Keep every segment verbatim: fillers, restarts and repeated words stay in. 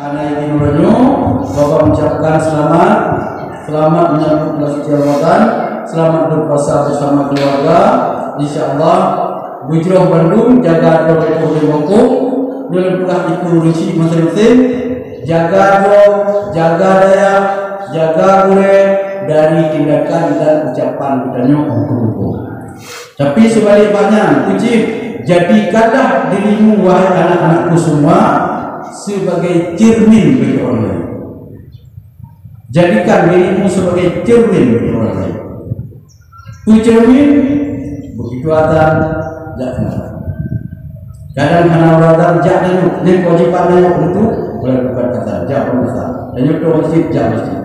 Karena ini meunyoe, Bapak mengucapkan selamat, selamat menyambut bulan suci Ramadan, selamat berpuasa bersama keluarga. Insya Allah, bujroh bandum, jaga droe lé bungkôh, nyoe lôn peugah di ureueng chik maséng-maséng, jaga droe, jaga dayah, jaga gurée dari tindakan dan ucapan geutanyoe bungkôh-bungkôh. Tapi sebaliknya, ucit, jadikanlah dirimu, wahai anak-anakku semua, sebagai cermin bagi orang lain. Jadikan dirimu sebagai cermin bagi orang lain. Peue cermin, begitu azan, jak keunoe. Kadang hana azan, jak tanyoe, nyan kewajiban tanyoe untuk melakukan azan, jak peurusan. Tanyoe troh masjid, jak masjid.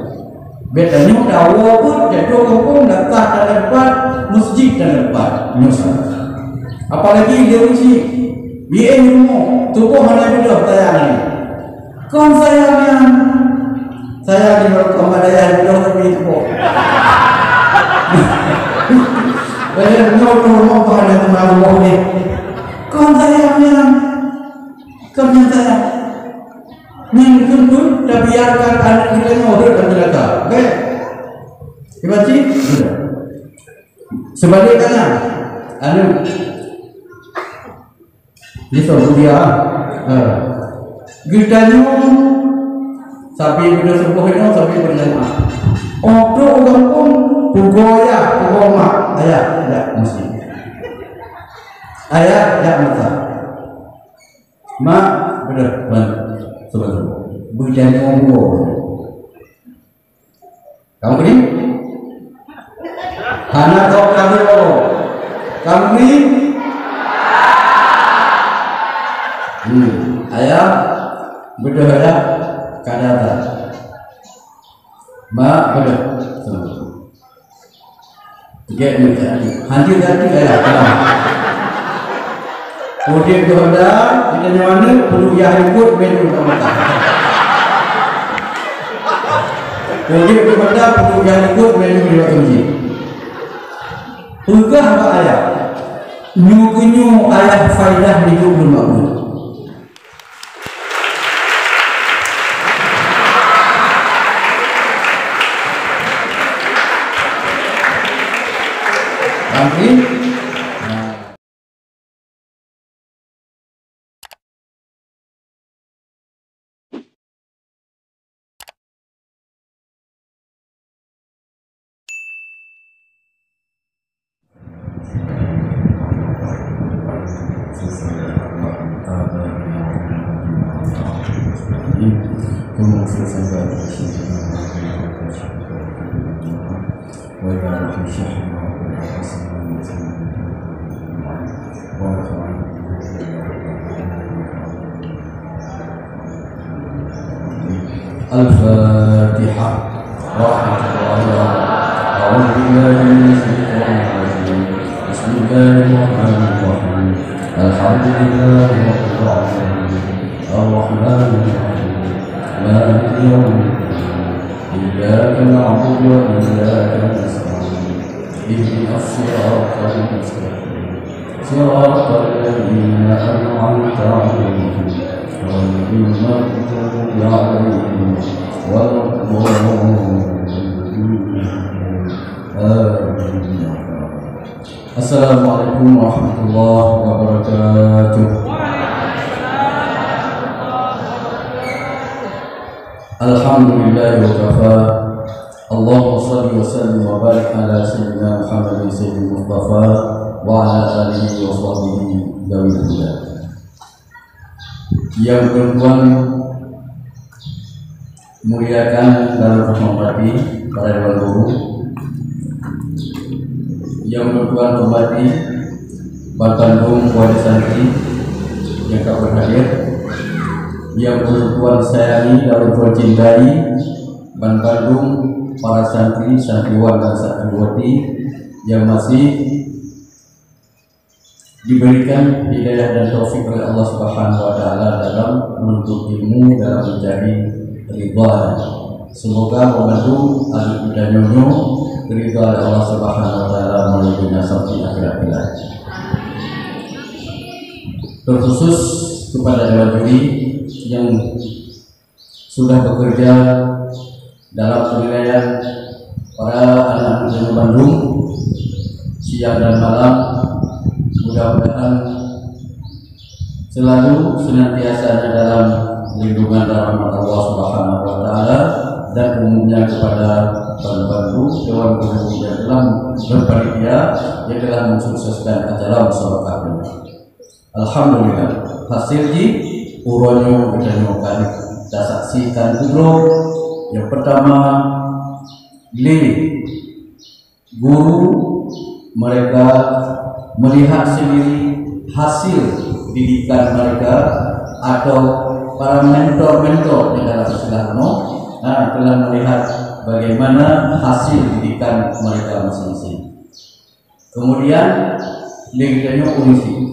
Bèk tanyoe tawoe pun, jatuh kampung, datang dalam tempat, masjid dalam tempat. Nyoe salah. Apalagi dia uji. Bi'eh rumoh, tuboh hana beudôh tayang ni. Kon sayang nyan. Sayang di baru keumat dayah beudôh tapi tuboh. Padahal nyoe tu rumoh hana teuma rumoh ni. Kon sayang nyan. Kon nyan sayang. Nyan keupeue tabiarkan aneuk geutanyoe rhot lam neuraka. Bèk. Iban cit? Tidak. Sebaliknya, aneuk. Di Saudi, ha. Geutanyoe sabe beudôh suboh nyoe, sabe berjamaah. Untuk ureueng pun, peugoe ayah, peugoe mak, ayah, jak masjid. Ayah, jak madrasah. Mak, beudôh, ban, suboh-suboh. Beujanji ngon guru. Kamu bri? Hana tôb kamu. Kamu bri? Hmm. Ayah, beudôh ayah, kada ta. Mak, beudôh. Tiga minit tadi. Hancur tadi, eh, kalah. Udép di Honda, kita nyawa ni, perlu yah ikut, menu sama tak. Udép di Honda, perlu yah ikut, menu di waktu ni. Peugah bak ayah. Nyoe keuh nyoe ayah faidah hidup lôn bak ulôn. Amin. الفاتحة. ورحمة الله وبركاته. أعوذ بالله من الشيطان الرجيم. بسم الله الرحمن الرحيم. الحمد لله رب العالمين. الرحمن الرحيم. مالك يوم الدين. إياك نعبد وإياك نستعين. اهدنا الصراط المستقيم. صراط الذين أنعمت عليهم غير المغضوب عليهم ولا الضالين. آمين. السلام عليكم ورحمة الله وبركاته. الحمد لله وكفى. اللهم صل وسلم وبارك على سيدنا محمد سيد المصطفى وعلى آله وصحبه ذوي الهدى. Yang ulôn tuan muliakan dan hormati para dewan guru, yang ulôn tuan hormati bandum wali santri nyang ka berhadir, yang ulôn tuan sayangi dan ulôn tuan cintai, bandum para santri, santriwan dan santriwati yang masih diberikan hidayah dan taufik oleh Allah Subhanahu wa Taala dalam menuntut ilmu, dalam mencari ridha. Semoga membantu anak muda nyonya ridha oleh Allah Subhanahu wa Taala melalui dunia sampai akhirat kelak. Terkhusus kepada dewan juri yang sudah bekerja dalam penilaian para anak-anak Bandung siang dan malam. Mudah-mudahan selalu senantiasa dalam lindungan rahmat Allah Subhanahu wa Taala, dan umumnya kepada pembantu Dewan Guru yang telah berpanitia, yang telah mensukseskan acara musabaqah ini. Alhamdulillah, hasil jih uroe nyoe geutanyoe ka tasaksikan keudroe. Yang pertama, lé guru mereka melihat sendiri hasil didikan mereka, atau para mentor-mentor di dalam istilah nyoe, nah, telah melihat bagaimana hasil didikan mereka masing-masing. Kemudian, lé geutanyoe ureueng syiek.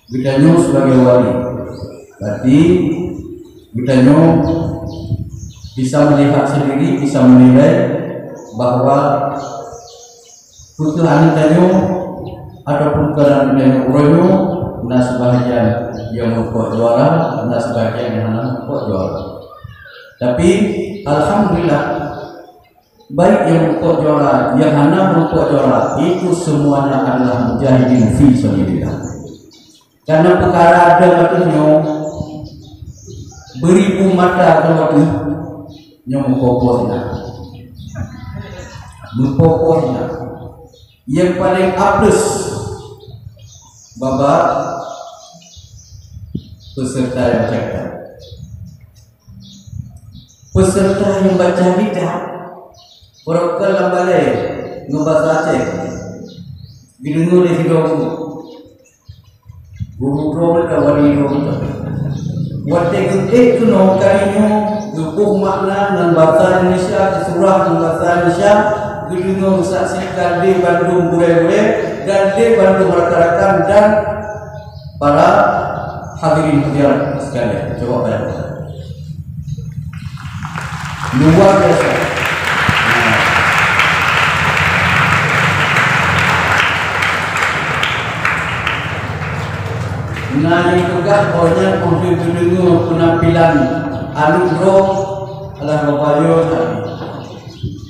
Geutanyoe sebagai wali, berarti geutanyoe bisa melihat sendiri, bisa menilai bahwa peue keuh aneuk tanyoe ataupun keu aneuk tanyoe uroe nyoe, na sebahagian nyang mupok juara, na sebahagian nyang hana mupok juara. Tapi, alhamdulillah, baik nyang mupok juara, nyang hana mupok juara, itu semuanya adalah mujahidin fi sabilillah. Karena peukara deuh ateueh nyoe, beribu mata ateueh nyoe, meupoh-poh sinan. Meupoh-poh sinan. Nyang paleng A plus bak peserta nyang baca kitab. Peserta nyang baca kitab, barokon lam balai ngon basa Aceh, geudeungoe lé sidroe guru. Guru droe mantong, wali droe mantong. Watèe geuék keunoe kali nyoe, geuboh makna ngon basa Indonesia, geusurah ngon basa Indonesia, geudeungoe geusaksikan lé bandum gurèe-gurèe dan lé bandum rakan-rakan dan para hadirin hadirat sekalian. Coba bayangkan. Luar biasa. Nah, nyang peugah awaknyan óh lheueh geudeungoe peunampilan aneuk droe, alah, bapak yo tadi.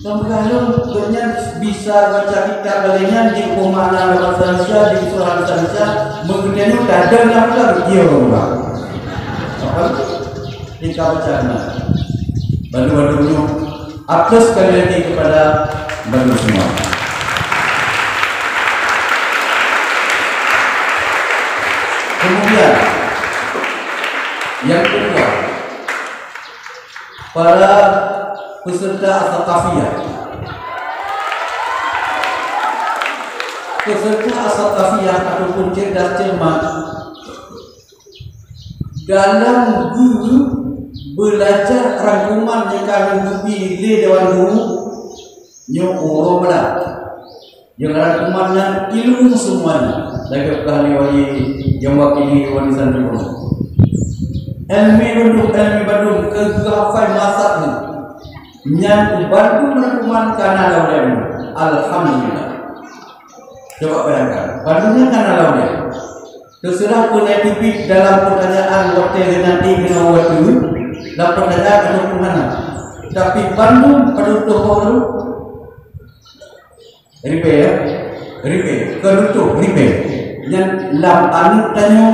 Kon peugah lôn, gobnyan bisa baca kitab lagèe nyan, jiboh makna basa Indonesia, jisurah basa Indonesia, meugeutanyoe dah deungoe lam kitab, iya, ureueng. Apa? Kita baca na. Bandum-bandum nyoe, A plus sekali lagi kepada bandum semua. Kemudian, yang kedua, para peserta As-Saqafiyah. Peserta As-Saqafiyah ataupun cerdas cermat dalam guru belajar rangkuman nyang ka geubri lé Dewan Guru nyoe uroe malam. Nyang rangkuman nyan ilmu seumuanya, lagèe peugah lé wali nyang wakili wali santri. Ilmu bandum, ilmu bandum, keu hafai masat nyan. Nyan bandum rangkuman ka na lam ulèe. Alhamdulillah. Coba bayangkan, bandum nyan ka na lam ulèe. Teuseurah peue nyang teubiet dalam peutanyaan watèe geutanyoe keunoe watèe, lam peutanyaan ataupun hana. Tapi bandum padub toh baru ribèe, ya? Ribèe, keu reutôh ribèe. Nyan lam aneuk tanyoe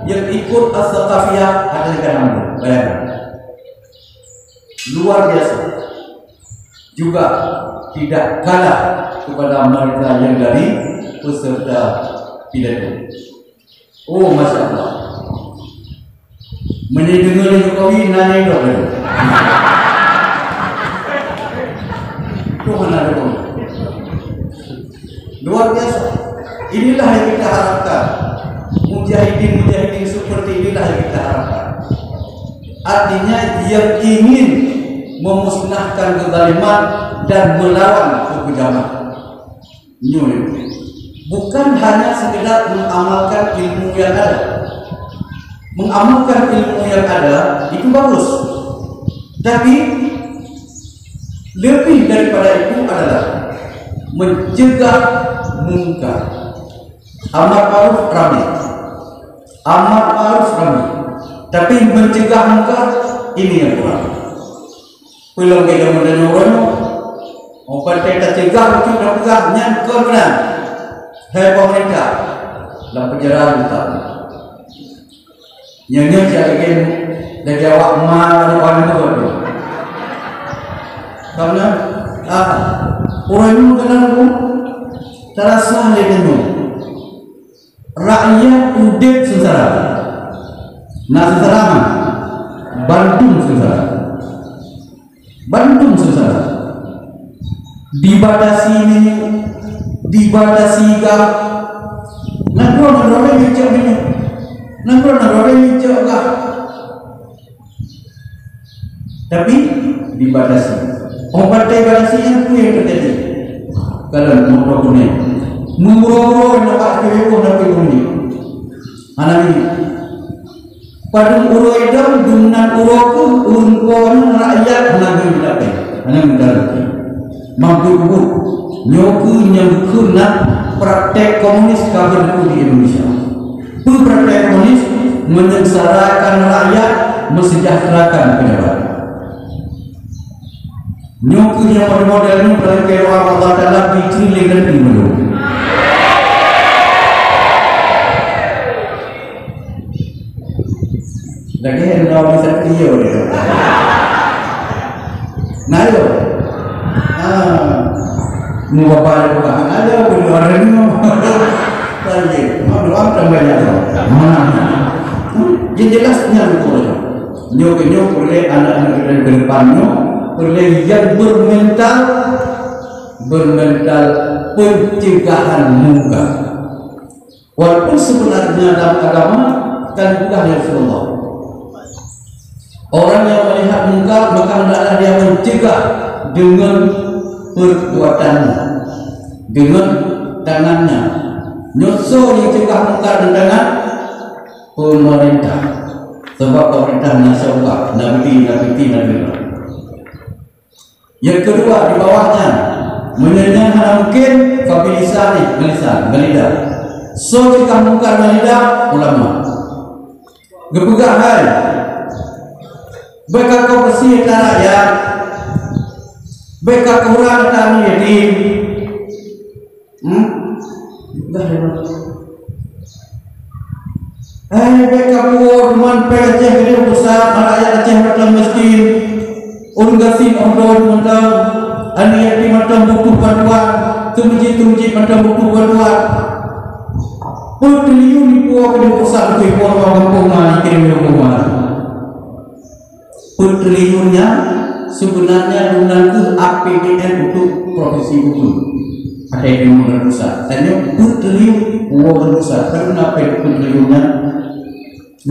nyang ikot As-Saqafiyah ada nyang ka na. Bayangkan. Luar biasa. Juga tidak kalah kepada mereka yang dari peserta pidato. Oh, Masya Allah. Meunyoe deungoe lé Jokowi, na nyang idong lé. Tuh, hana Jokowi. Luar biasa. Inilah yang kita harapkan. Mujahidin-mujahidin seperti inilah yang kita harapkan. Artinya, yang ingin memusnahkan kezaliman dan melawan kekejaman. Nyoe bukan hanya sekedar mengamalkan ilmu yang ada. Mengamalkan ilmu yang ada itu bagus. Tapi lebih daripada itu adalah mencegah mungkar. Amar ma'ruf ramé. Amar ma'ruf ramé. Tapi mencegah mungkar, ini yang kurang. Peulom geutanyoe uroe nyoe, oh, watée tacegah bacut tapeugah nyan kon meunan. Hai pemerintah, lam penjara leutah. Nyan nyan cak lagée, lagée awak ma pada pada tu. Karena, ah, uroe nyoe keunan pun tarasa lé tanyoe. Rakyat udeb seungsara. Na seungsara mah? Bandum seungsara. Bandum seungsara. Dibatasi minyeuk, dibatasi gah. Nanggroe-nanggroe laén meucok minyeuk. Nanggroe-nanggroe laén meucok gah. Tapi dibatasi. Oh, watée batasi nyan peue nyang teujadi? Kadang moto kunéng. Meuro-uro na bak keuheboh na keuheboh ni. Hana ni. Padum uroe idong, dumnan uroe keuh, ureuëng po nyan rakyat hana geuh meudape, hana meudape. Mangkeubuet, nyoe keuh nyang keuh na praktek komunis ka beurlaku di Indonesia. Peue praktek komunis? Menyengsarakan rakyat, mensejahterakan pejabat. Nyoe keuh nyang model-model nyoe paléng keu Allah Taala dicri lé geutanyoe mandum. Lagée nyoe di Satrio dia. Nah, yo. Ah. Mu bapa ada bukan ada pun orang ni. Lagi, mau doang tambah ya. Yang jelasnya betul. Nyoe nyoe oleh anak-anak kita ke depan nyoe, oleh yang bermental, bermental pencegahan mungkar. Walaupun sebenarnya dalam agama kan bukan ya Rasulullah. Orang yang melihat mungkar maka hendaklah dia mencegah dengan perbuatannya, dengan tangannya. Nyoe soe yang cegah mungkar dengan tangan? Pemerintah. Sebab pemerintah na syabab, na beli, na piti, na dua. Yang kedua, di bawahnya, meunyoe nyan hana mungkin, fabilisan, ngon lisan, ngon lidah. Soe cegah mungkar ngon lidah? Ulama. Geupeugah hai, bèk kakoe peusie ata rakyat, bèk kakoe hura ata aneuk yatim. Hmm? Dah lewat. Eh, bèk kapuwoe teuma péng Aceh keudéh pusat, rakyat Aceh mantong miskin. Ureueng gasien ôh droe mantong, aneuk yatim mantong butuh bantuan, teumeujieb-teumeujieb mantong butuh bantuan. Peutriliun ipuwoe keudéh pusat, beutôi ipuwoe rumoh gampông na, ikirém lé huköman. Peutriliun nyan sebenarnya guna keu A P B N untuk provinsi Ubon. Ada yang mengurus pusat. Tanya peutriliun, uang pusat. Karena peutriliun nyan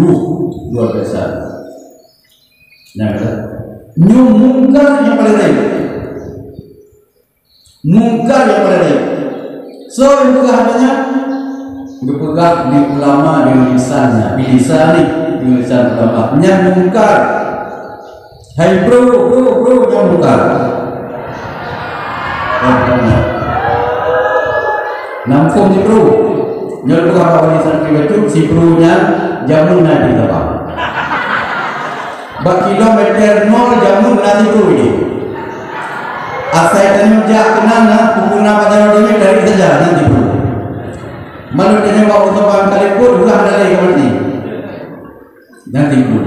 uh, luar biasa. Nah, nyoe mungkar nyang paling lain. Mungkar nyang paléng rayeuk. Soe nyang peugah haba nyan? Geupeugah di ulama deungon lisan nyan, bilisan ni, deungon lisan ulama. Nyan mungkar. Hai bro, bro, bro, nyan mungkar. Nyan phon si bro. Nyan peugah haba lisan pribadi si bro nyan jameun na di Sabang. Bak kilometer nol jameun na si bro jih. Asai tanyoe jak keunan na, pukul enam pagi nyoe dari saja nanti pun. Malu tanyoe bak utopan kaliput ulah dari kemati. Nanti pun.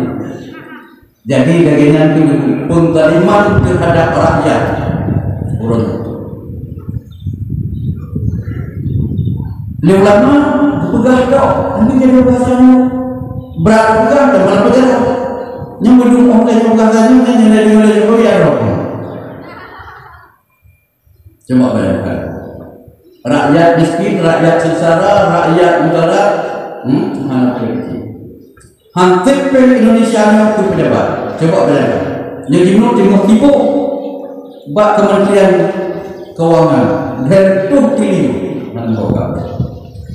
Jadi lagèe nyan tu penzaliman terhadap rakyat. Urang. Lé ulama geupeugah tok, tapi jadi bahasa nyoe brat peugah dan malah peugah. Nyang meudong oh tanyoe peugah tanyoe nyan nyang dari mulai Jokowi ya roh. Coba bayangkan. Rakyat miskin, rakyat sengsara, rakyat meudarat, hmm, hana rezeki. Hanseb péng Indonesia nyoe keu pejabat. Coba bayangkan. Nyoe jinoe teungoh sibok bak Kementerian Keuangan, lhèe reutôh triliun. Nang boka.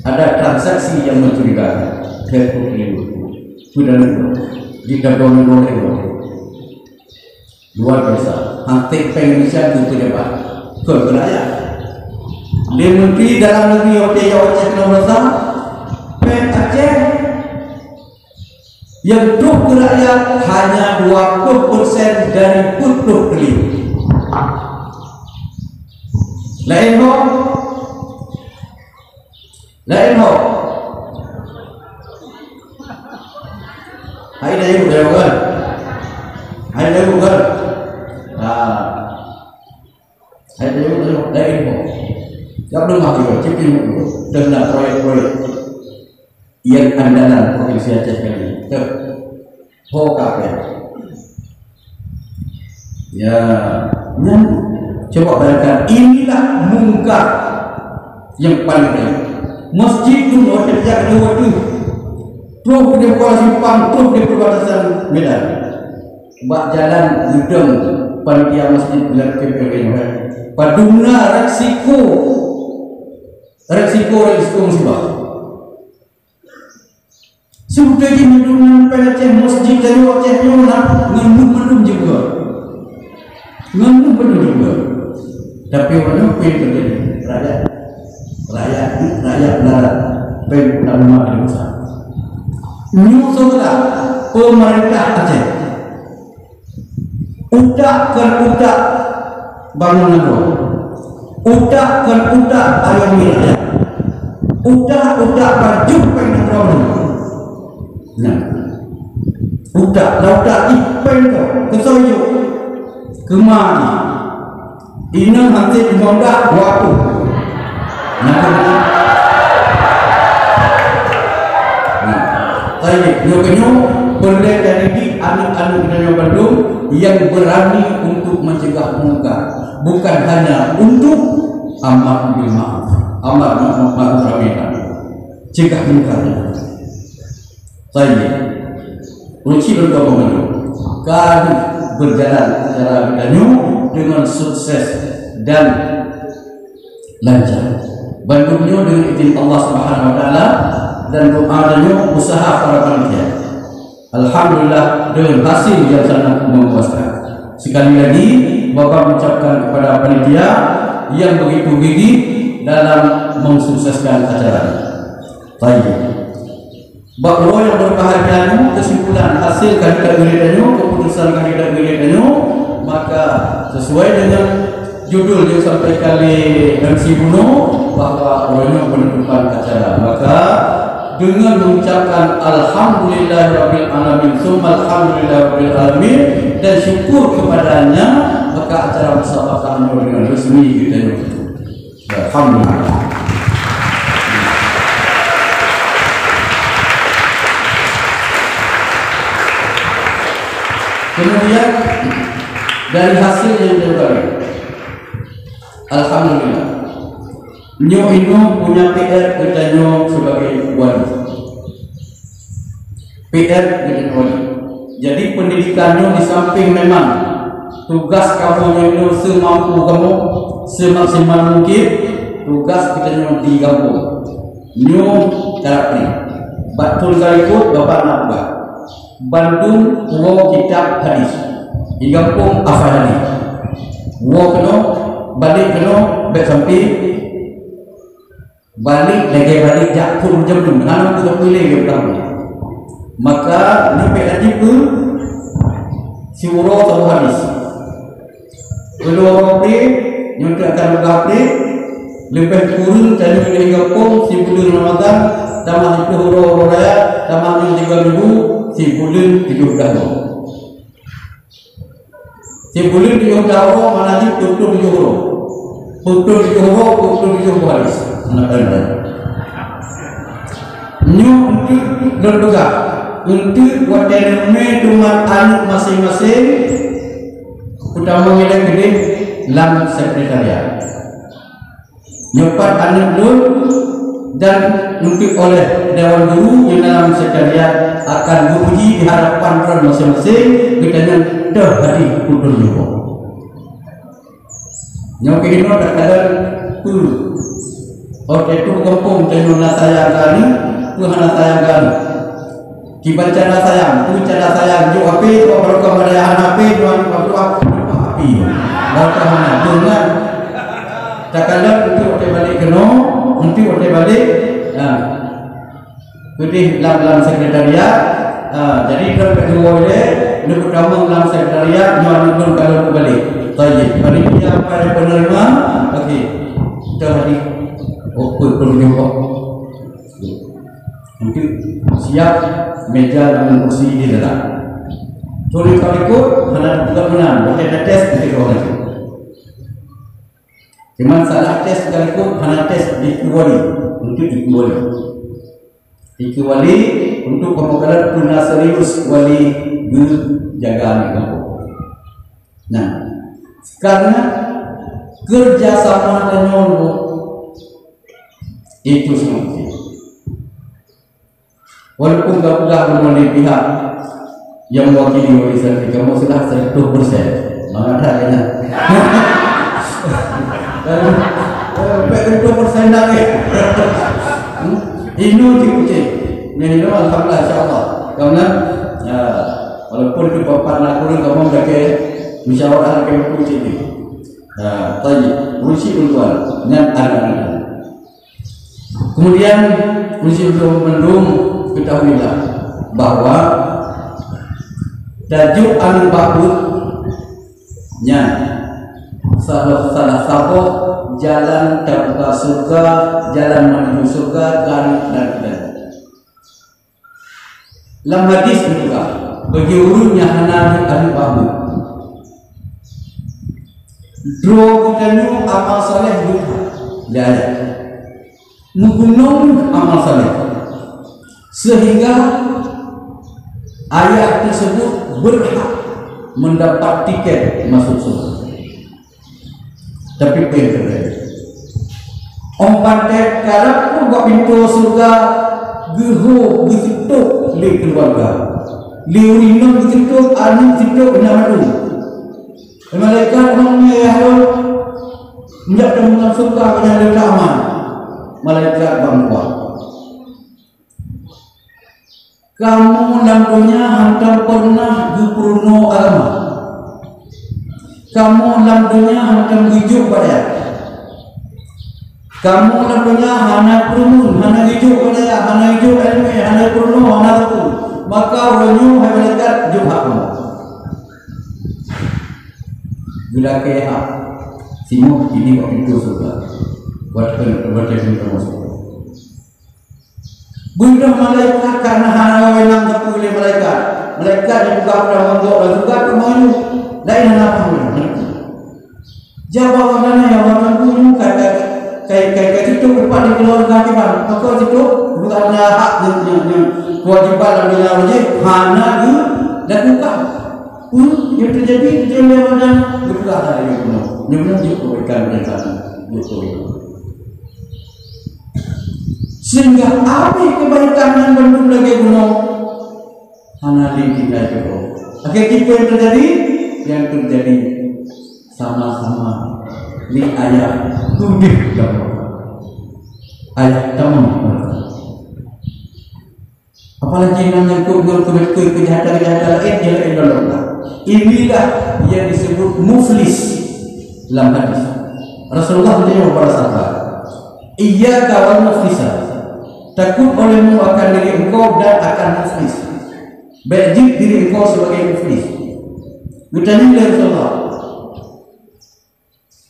Ada transaksi yang mencurigakan. Lhèe reutôh triliun. Sudah lupa. Di dalam oleh Luar biasa. Hanseb péng Indonesia keu pejabat. Kon keu rakyat. Lé menteri dalam negeri watèe jak Aceh keunoe rasa, péng Aceh Nyang troh keu rakyat hanya dua ploh persen dari peuet ploh triliun. Laén ho? Laén ho? Hai dah yuk, dah yuk kan? Hai dah yuk kan? Ah. Hai dah yuk, dah yuk, laén ho? Siap belum mati, cipin dulu. Tengah proyek-proyek. Nyang andalan Provinsi Aceh kali. Teuh. Ho ka pih. Ya, nyan. Coba bayangkan, inilah mungkar nyang paling rayeuk. Masjid tu watèe jak di waktu. Troh di Kuala Simpang, troh di perbatasan Medan. Bak jalan geudong panitia masjid bulan Februari. Padum na resiko, resiko, resiko musibah. Seutôt jih meunyoe na pèng Aceh, masjid tanyoe Aceh nyoe na ngon mandum juga. Ngon mandum juga. Tapi ureueng pèng teujadi rakyat, rakyat, rakyat darat pèng utama di masa. Nyoe saudara, pemerintah Aceh. Utak kon utak bangon nanggroe. Utak kon utak ayoe miet rakyat. Utak-utak pajoh pèng nanggroe nyoe. Nah. Utak, lam utak jih pèng tu, keu soe jok? Keu ma jih. Inong hantom jimeudah dua ploh. Nah, nah. Tayyib, nyoe keunyoe peureulèe tadidik aneuk-aneuk geutanyoe bandum nyang beurani untuk mencegah mungkar, bukan hanya untuk amar bil ma'ruf, amar ma'ruf nahi anil munkar. Cegah mungkar. Tayyib. Ulôn cit lôn tuan meunyoe ka berjalan acara geutanyoe dengan sukses dan lancar. Bandum nyoe dengan izin Allah Subhanahu wa Taala dan doa tanyoe, usaha para panitia. Alhamdulillah, dengan hasil yang sangat memuaskan. Sekali lagi, Bapak mengucapkan kepada panitia yang begitu gigih dalam mensukseskan acara ini. Tayyib. Bak uroe nyang berbahagia nyoe, kesimpulan hasil kandidat-kandidat nyoe, keputusan kandidat-kandidat nyoe, maka sesuai dengan judul yang disampaikan oleh M C Bunoe, bahwa uroe nyoe penutupan acara. Maka dengan mengucapkan alhamdulillahirabbil alamin, summa alhamdulillahirabbil alamin, dan syukur kepadanya, maka acara musabaqah nyoe dengan resmi geutanyoe tutup. Alhamdulillah. Kemudian, dari hasil yang terbaik, alhamdulillah, nyoe inoe punya P R geutanyoe sebagai wali. P R geutanyoe. Jadi, pendidikan nyoe di samping memang tugas kamoe nyoe, nyoe seumampu kamoe, semaksimal mungkin tugas geutanyoe di gampông. Nyoe cara pri. Bak thôn ka likot, Bapak na peugah, bandum woe kitab hadis. Di gampông hafai hadis. Woe keunoe, balek keunoe, bèk sampai Balek, lagèe balek jak phôn jameun, hana peue-peue lé lé ulang. Maka, nyoe pih laju peue, siuroe saboh hadis. Keudua uroe pih, nyoe teuk akan leubeh pih, leubeh kureueng tanyoe di gampông, sibuleuen Ramadhan, tamah siplôh uroe, uroe raya, tamah nyoe tiga minggu, sibuleuen tujoh blah uroe. Sibuleuen tujoh blah uroe, mana jih peuet ploh tujoh uroe. Peuet ploh tujoh uroe, peuet ploh tujoh baris. Hana pandai. Nyoe eunteuk lôn peugah, eunteuk watèe neumè teuma aneuk maséng-maséng, peutama ilèe keudeh lam sekretariat. Nyoe pat aneuk lôn dan eunteuk oleh Dewan Guru nyang dalam sekretariat akan geuuji di hadapan droe maséng-maséng, geutanyoe toh hati kudun nyoe. Nyoe keunoe takalon peue? Oh, teungku gampông tanyoe na sayang keu aneuk, peue hana sayang keu aneuk? Kiban cara sayang, peue cara sayang, jok H P, jok barokah, padahai hana H P, jok aneuk barokah, jok H P. Barokah hana, jok nyan. Takalon eunteuk watèe balek keunoe, eunteuk watèe balek, ha. Keudeh lam, lam sekretariat, Ha, jadi dah kat dua ilée, neutamong lam sekretariat, nyoe aneuk lôn ka lôn peugalak. Tayyib. Panitia apa yang penerima? Okey. Kita hadir. Oh, pun, pun jumpa. Untuk siap meja dan kursi di dalam. Tulis palikot, hana buka menang. Bukan ada tes ketika orang itu. Cuma salah tes sekalipun, hana tes dikecuali untuk dikecuali. Dikecuali untuk pemakaran tuna serius wali geujaga aneuk kampung. Nah, karena kerjasama tanyoe itu sangat penting. Walaupun gak peugah bunoe di pihak yang mewakili wali santri, kamoe sudah seratus persen. Mangat hak kena. Eh, eh, empat puluh persen dah, eh. Hmm? Inoe cik kucing. Nah, inoe alhamdulillah, insya Allah. Karena, ya, walaupun di papan nak kurang, kamoe pakai musyawarah lagi waktu cik ni. Ya, tayyib. Urusi ulwan. Nyan ada-ada. Kemudian, uji untuk mendung, ketahuilah bahwa tajuk aneuk bakhut nyan salah, salah saboh jalan tabuka surga, jalan menuju surga, dan, dan, dan. Lam hadis geupeugah, bagi ureuëng nyang hana aneuk bakhut, droe geutanyoe amal saleh jeuet that. Lé ayat. Meugunong amal saleh, sehingga ayah tersebut berhak mendapat tiket masuk surga. Tapi peue nyang teujadi? Óh watée karab bak pintoe syeuruga geuhô geuseutôb lé keuluwarga. Lé ureuëng inong geuseutôb, aneuk seutôb, na mandum. Malaikat ngon ayah lôn, meujak teumpat syeuruga nyang le teuaman. Malaikat ban kuah. Kamoe lam donya hantom peureunah geupeurunoe agama. Kamoe lam donya hantom geujok bak dayah. Kamoe lam donya hana peurumun, hana geujok bak dayah, hana geujok iéleumé, hana peurunoe, hana teupeue. Maka uroe nyoe hai malaikat jok hak kamoe. Geulakée hak singoh ini bak pintoe syeuruga. Buat pen-, buat pintoe masuk. Beudôh malaikat ka na hana wewenang sapeue lé malaikat. Malaikat nyang peugah peurang mangkok lam syeuruga teuma nyoe. Laén hana paham lé malaikat. Jawaban awaknyan nyoe ka, ka, ka, ka, ka cit teupeupat di keuluwarga kiban. Maka cit bukan na hak nyang, nyang, nyang keuwajiban lam donya lagée hana geulakukan. Peue nyang teujadi, teujadi lé awaknyan? Geupeugah hana lé bunoe. Nyoe bunoe jeuet keu ikan, jeuet keu ikan. Sehingga abéh keubaikan nyan bandum lagée bunoe, hana lé tinggai keudroe. Akhé kiban teujadi, nyang teujadi sama-sama lé ayah tudoh lam ayah tamong. Apalagi nyang nyangkut ngon keu-, keu-, keujahatan-keujahatan laén, nyang laén lom. Inilah yang disebut muflis lam hadis. Rasulullah geutanyong kepada sahabat, "Iyyaka wal muflisa." Takut olehmu akan diri engkau dan akan muflis. Bék jeuet diri engkau sebagai muflis. Geutanyong lé Rasulullah,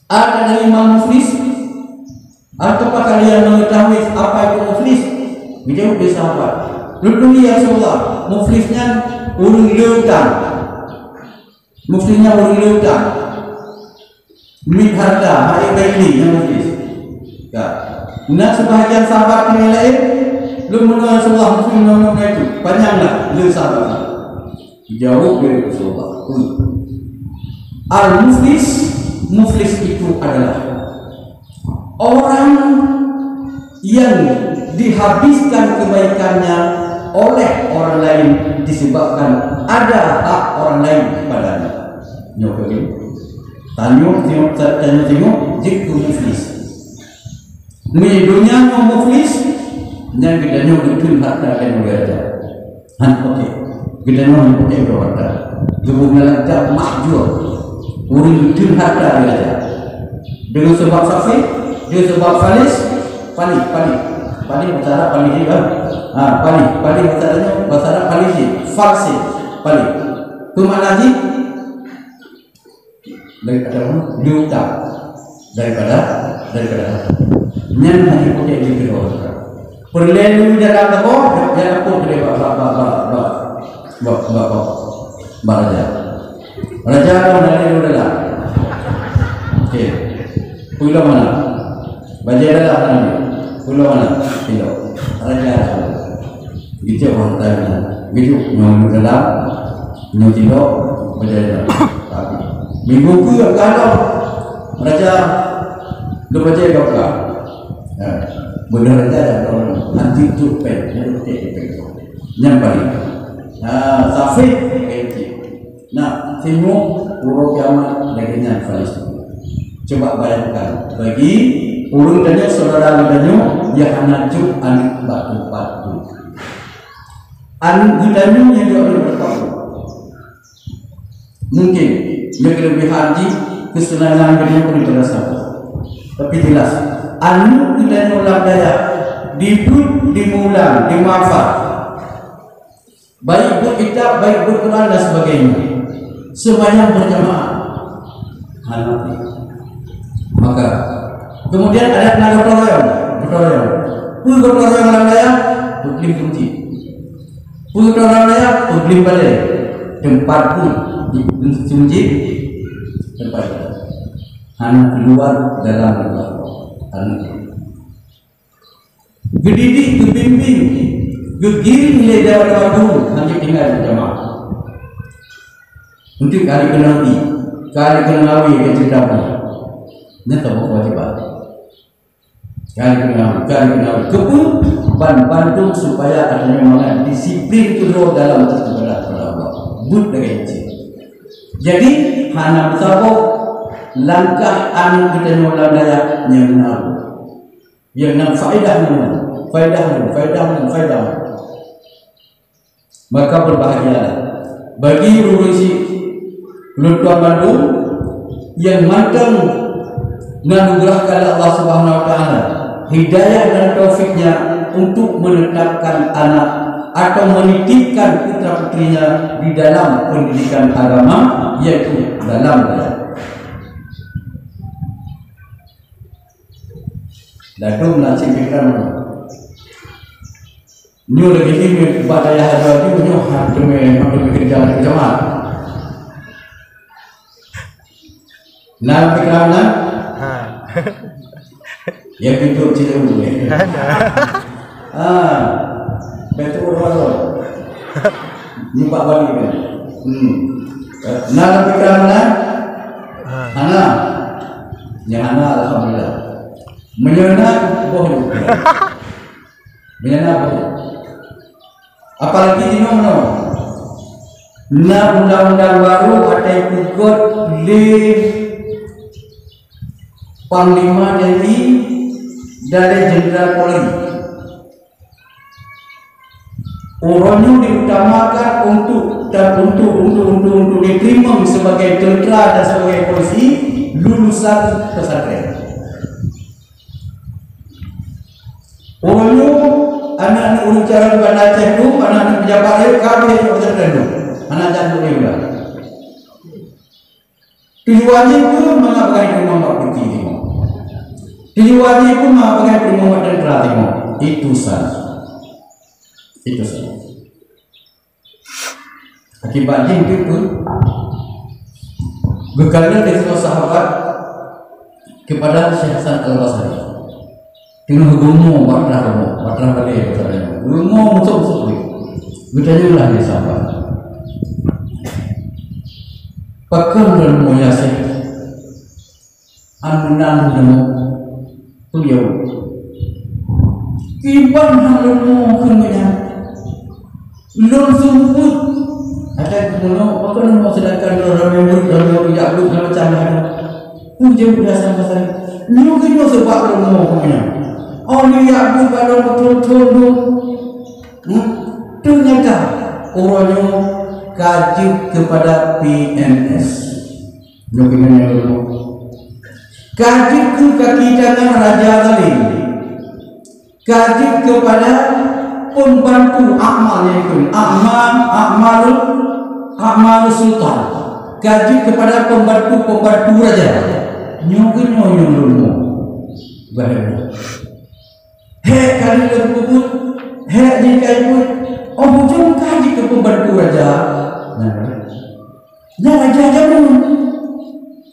"Adakah dari imam muflis? Ataukah kalian mengetahui apa itu muflis?" Geujaweueb lé sahabat, "Lôn turi, ya Rasulullah, muflis nyan ureuëng le utang." Muflis nyan ureuëng le utang. Miet hareuta, hai baili nyang muflis. Ka. Na seubahagian sahabat nyang laén, "Lôn meunoe, ya Rasulullah, muflis nyoe, nyoe, nyoe itu." Panyang lah le sahabat. Jaweueb lé Rasulullah, "Al-muflis, muflis itu adalah orang yang dihabiskan kebaikannya oleh orang lain disebabkan ada hak orang lain padanya." Nyoe keuh. Tanyoe tengok, tanyoe tengok, jeuet keu muflis. Nyoe donya nyoe muflis, nyan geutanyoe geuteun hareuta keu nyoe raja. Han pakai. Geutanyoe han pakai keu hareuta. Geupeugah lagak mahjur. Ureuëng geuteun hareuta keu raja. Deungon sabab saksi, deungon sabab falis, panih, panih. Panih, cara panih juga. Ha, palih, palih bahasa Arab, bahasa Arab palih jih, falsif, palih. Peue makna jih? Daripada apa? Liutang. Daripada, daripada harta. Nyan hana putéh di keudroe. Peureulée lu dalam apa? Jangan apa keu bak, bak, bak, bak, bak, bak, bak, bak, bak raja. Raja kan dari lu dalam. Okey. Pulang mana? Bajée dalam mana? Pulang mana? Tidak. Raja. Geucok harta nyan. Geucok nyoe dalam, nyoe tilok, bajée dalam. Tapi minggu keu ka lom, raja lôn bajée ka pulang. Ha, beudôh raja dah lom, hanjeuet cok péng, nyan cok péng. Nyan paléng. Ha, safeh, kaya cit. Nah, singoh uroe kiamat lagée nyan Palestina. Coba bayangkan, bagi ureuëng tanyoe, syedara tanyoe, nyang hana jok aneuk bak teumpat tu. Aneuk geutanyoe nyang jok aneuk bak teumpat tu. Mungkin, nyang keulebihan jih, keuseunangan geutanyoe keuneuk rasa. Tapi jelas, aneuk geutanyoe lam dayah, dibeuet, dimulang, dimanfaat. Baik buet kitab, baik buet Quran dan sebagainya. Seumayang berjamaah. Hana. Maka, kemudian ada kena gotong royong. Gotong royong. Peue gotong royong lam dayah? Peublim masjid. Peue gotong royong lam dayah? Peublim balai. Teumpat pun di masjid. Teumpat. Hana keluar dalam, hana. Geudidik, geubimbing, geugiring lé dewan guru, hana tinggai di jamaah. Untuk kali keunawi, kali keunawi ke cerita pun. Nyan ka bukan kewajiban. Kali keunawi, kali keunawi. Keupeue? Ban bandum supaya ada mangat disiplin keudroe dalam beribadah kepada Allah. Buet lagée cit. Jadi, hana meusaboh langkah aneuk geutanyoe lam dayah nyang na. Nyang na faedah nyoe, faedah nyoe, faedah nyoe, faedah nyoe. Maka berbahagialah bagi ureuëng si lôn tuan bandum nyang mantong neuanugeurahkan lé Allah Subhanahu Wa Taala hidayah dan taufiknya untuk menetapkan anak atau menitipkan putra-putrinya di dalam pendidikan agama, yaitu dalam dayah. Ladôm na cit pikiran. Nyoe lagée jih bak dayah laju nyoe han teumé, han teumé keureuja lagée jameun. Na pikiran na? Ha. Ya, pintoe cit laju. Ha. Betul, betul. Nyoe bak bali kan. Hmm. Na pikiran na? Ha. Hana. Nyang hana, alhamdulillah. Meunyoe na, boh ju. Meunyoe na, boh ju. Apalagi jinoe meunoe. Na undang-undang baru watée peugot lé Panglima T N I dan lé Jenderal Polri. Uroe nyoe diutamakan untuk, dan untuk, untuk, untuk, untuk diterima sebagai tentera dan sebagai polisi lulusan pesantren. Uroe nyoe aneuk-aneuk ureuëng carông Banda Aceh tu, aneuk-aneuk pejabat laén ka habéh pesantren tu. Hana jak duek lé ulang. Tujuan jih pun mangat bagaih teurimong bak polisi timoh. Tujuan jih pun mangat bagaih teurimong bak tentera timoh. Itu salah. Itu salah. Akibat jih itu pun geukalon lé saboh sahabat kepada Syekh Hasan Al-Basri. Teungoh geurumoe bak trah rumoh, bak trah balée geutanyoe. Geurumoe musôk-musôk lé. Geutanyoe lah lé sahabat. Pakon lôn rumoe ya Syekh? An meunan lôn rumoe. Peue geuyue? Kiban han lôn rumoe kheun nyan. Lôn seumeubeuet. Adak geupeugah, "Pakon lôn sedangkan droe ramé murit, ramé murit jak buet macam-macam." Peue jeuet peugah sama-sama. Nyoe keuh nyoe sabab lôn rumoe keu nyan. Oh, nyoe jak buet bak lôn beutôi-beutôi lôn. Hmm? Ternyata, uroe nyoe ka jeuet keupada P N S. Nyoe keuh nyan lôn rumoe. Ka jeuet keu kaki tangan raja zalim. Ka jeuet keupada Pembantu Akmal, yaitu Akmal, Akmalul, Akmalus Sultan. Ka jeuet kepada pembantu-pembantu raja. Nyoe keuh nyoe nyang lôn mo. Bahaya. Hék kali lôn peubuet, hék jih ka ibuet. Oh, bujông ka jeuet keu pembantu raja. Nah, nyan raja jameun.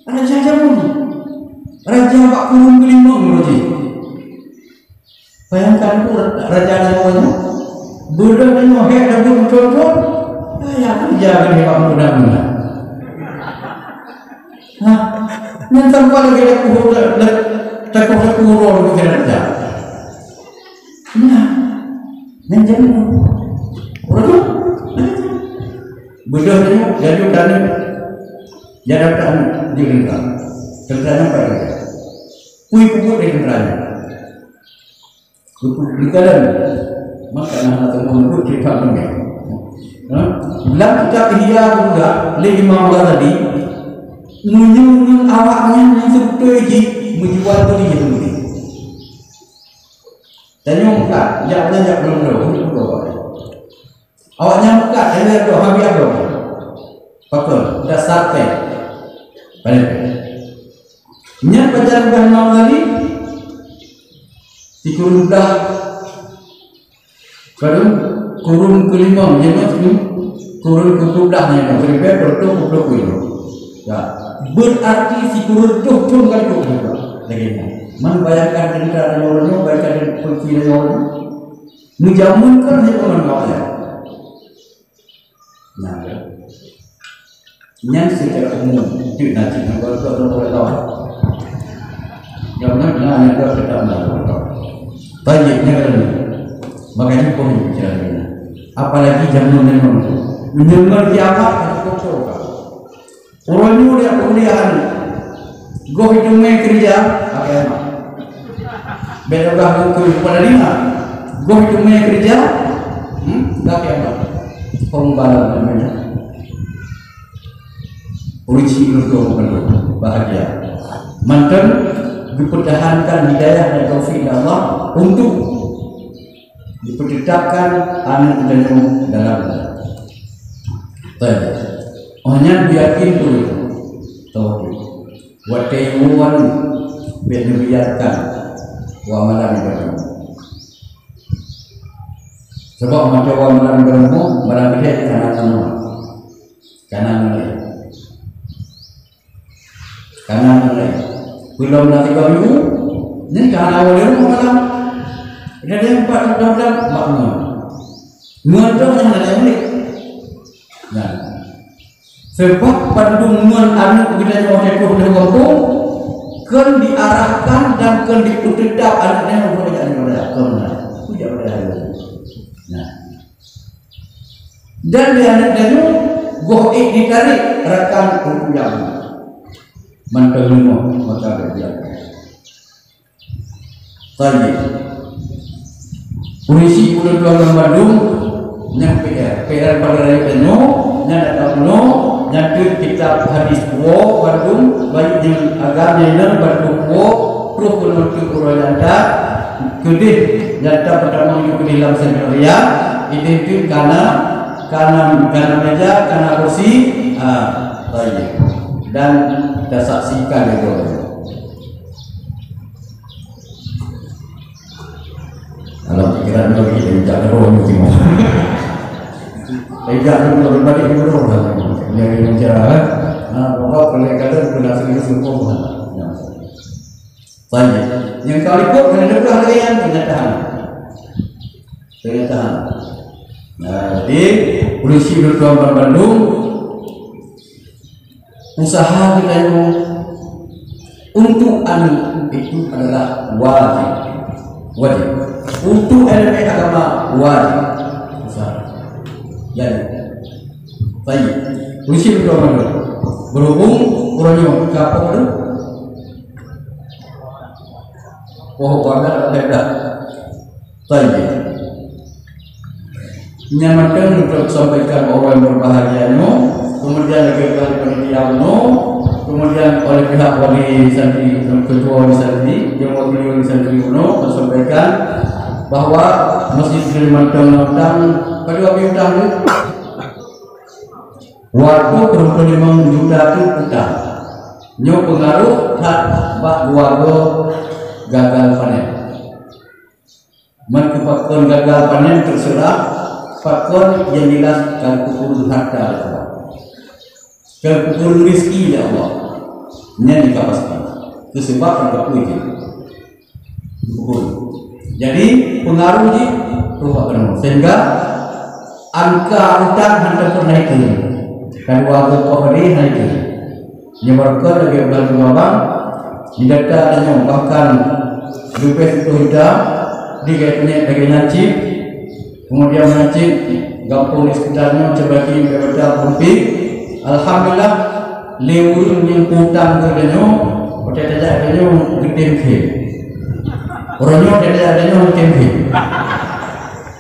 Raja jameun. Raja bak kureueng keulimong lôn jih. Bayangkan tu raja nyoe nyoe. Beudôh nyoe hék dah buet meuthon-thon. Ayah kerja geuh bak muda-muda. Nah, nyan sampah lagèe dah kuhu, dah, dah, dah kuhu, dah kuhu roh lagèe kerja. Nah, nyan jameun. Ureueng tu, beudôh nyoe, laju taneuk, ya datang di tentara. Tentara nyan pada. Kui pupuk dari tentara nyan. Geupeukalon, maka na hana teuma meunurot kitab nyan. Ha? Lam kitab Ihya geupeugah lé Imam Ghazali, meunyoe ngon awaknyan nyang seubeutôi jih meujual beuli Yahudi. Tanyoe meukat, jak nyan jak belom-belom, belom-belom. Awaknyan meukat, hana droe, habéh droe. Pakon, dasar teh. Paléng. Nyan pajan ubah Imam Ghazali, sikureueng blah. Kureueng, kureueng keulimong, nyan mah, kureueng keupeuet blah nyan mah, siribèe peureutôh peuet ploh kuyoe. Ya. Berarti sikureueng reutôh thon ka jipeubuet lagèe nyan. Man bayangkan teuntara nyoe, bayangkan polisi nyoe. Neujameun kan hanya peumanusia. Nah, ya. Nyan secara umum, itu nanti nak buat tu atau boleh tahu. Yang mana benar yang dia tetap nak buat. Baik, nyan kan. Makanya pun bicara ni. Apalagi zaman nyoe. Nyoe kiamat, kita tahu. Uroe nyoe di peukuliahan, goh iteumé keureuja, akhé mat. Bèk peugah keu keupada lima, goh iteumé keureuja, hmm, akhé mat. Pengembala namanya. Uji untuk bahagia. Mantong dipertahankan hidayah dan taufik Allah untuk dipeuteutapkan aneuk geutanyoe dalam. Baik. Oh nyan yakin beutôi. Tahu. Watèe iwoe bèk neubiarkan wa malam ibadah. Sebab macam wa malam ibadah, malam ibadah kana nama. Kana nama. Kana mulai. Belum nanti kau dulu, ni ka hana boleh rumah malam. Dah ada empat undang-undang, mak ngon. Ngon tu macam mana boleh? Nah. Sebab bandum ngon aneuk kita nyoe teuh dalam kampung, kan diarahkan dan kan dipeuteutap aneuk nyoe untuk jadi muda. Kan muda. Itu jadi muda. Nah. Dan di aneuk tanyoe goh ék jitarek rakan ureueng nyang mantong rumoh maka geubiarkan. Tayyib. Polisi ulôn tuan bandum nyang P R. P R pada rakyat tanyoe nyang datang bunoe nyang teuh kitab hadis kuwoe bandum baik nyang agam nyang inong bandum kuwoe troh keunoe teuh uroe nyang that keudeh nyang that peutamong keudeh lam seminarium ideh teuh kana Kanan, kanan meja, kanan kursi. Ah, baik. Dan kita saksikan itu. Kalau pikiran tu kita bijak terus mungkin. Bijak terus berbalik ke rumah. Yang bicara, ha? Ha, maka boleh kata kena serius hukum. Baik. Yang kali pun kena dengar lagi yang kenyataan. Kenyataan. Nah, jadi polisi ulôn tuan bandum usaha kita itu untuk anak itu adalah wajib. Wajib. Untuk ilmu agama wajib. Usaha. Jadi, baik. Polisi ulôn tuan bandum. Berhubung orang yang kapok tu, oh, bangga dah. Tayyib. Nyan mantong untuk sampaikan orang yang berbahagia nyoe, kemudian lagi oleh panitia unoe, kemudian oleh pihak wali santri, ketua wali santri, yang wakil wali santri unoe, sampaikan Bahwa masjid Kalimantan Selatan padum habéh utang tu? Dua reutôh peuet ploh limong juta tu utang. Nyoe peungaruh that bak keuluwarga gagal panen. Man keu pakon gagal panen terserah, pakon yang jelas ka geupeureuloh harta lé Allah. Ka geupeureuloh rezeki lé Allah. Nyan nyang ka pasti. Keu sebab nyang ka peue jih. Geupeureuloh. Jadi, peungaruh jih, tu bak keunoe. Sehingga angka utang hantom pernah ikheun. Ka dua geupoh tadi hana ikheun. Nyoe barokon lagèe ulang lubang, di data tanyoe bahkan leubeh siplôh juta, di gaya peunyet lagèe nyan cit, kemudian nyan cit, gampông di sekitar nyoe, Cempaka, Bukit Bintang, Pumpi. Alhamdulillah, lé ureueng nyang utang keu tanyoe, watèe tajak tanyoe geutem kheun. Uroe nyoe watèe tajak tanyoe geutem kheun.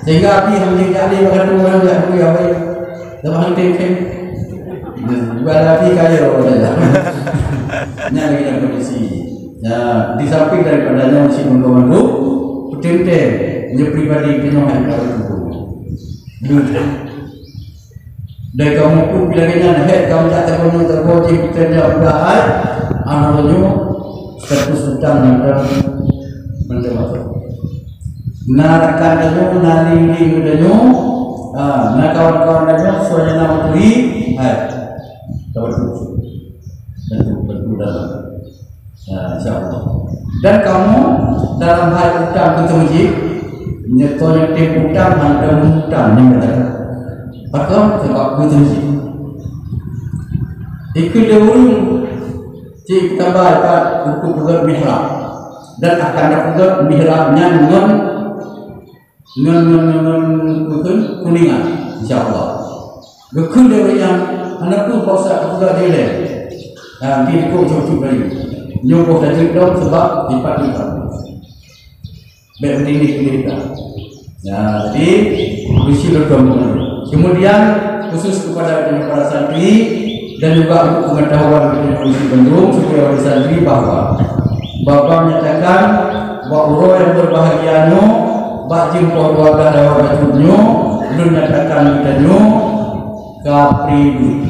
Sehingga pih hana jak lé bak gata ureueng jak bri awai. Dah hana tem-tem. Ibarat api kaya orang saja. Nyan lagèe nyan kondisi. Ya, di samping daripada nyan, si membantu, beuteuntèe nyoe pribadi keunoe hai para tubuh. Dari kamu pun bila kena head kamu tak tahu nyoe tak boleh kita dia udah hai, anak nyoe status utang dan macam-macam. Na rakan tanyoe, na ling-ling tanyoe, ha, na kawan-kawan tanyoe, soe nyang na meuturi, hai. Kawan tu. Tentu, tentu dalam. Ha, insya Allah. Dan kamu dalam hal utang keu teumeuji, nyoe soe nyang tem utang, hana utang, nyoe dah. Pakon? Sebab keu teumeuji. Ikut dia ureueng Cit taba ikat untuk peugöt mihrab, dan akan tapeugöt mihrab nyan ngon, ngon, ngon, ngon, ngon, ngon kuningan, insya Allah. Geukheun lé ureueng nyan, hana peue Pak Ustaz, tapeugöt dilèe. Ha, di likot cok-cok bayeue. Nyoe boh tajeuet dong sebab lipat-lipat. Bèk meudidih-didih dah. Nah, jadi, bisi lôn tuan guru. Kemudian, khusus kepada para santri dan juga untuk pengetahuan kepada guru bandum, supaya para santri bahwa Baba menyatakan bahwa uroe yang berbahagia nyoe, bak jeuem poh dua belas lewat bacut nyoe, lôn nyatakan geutanyoe ka pri duit.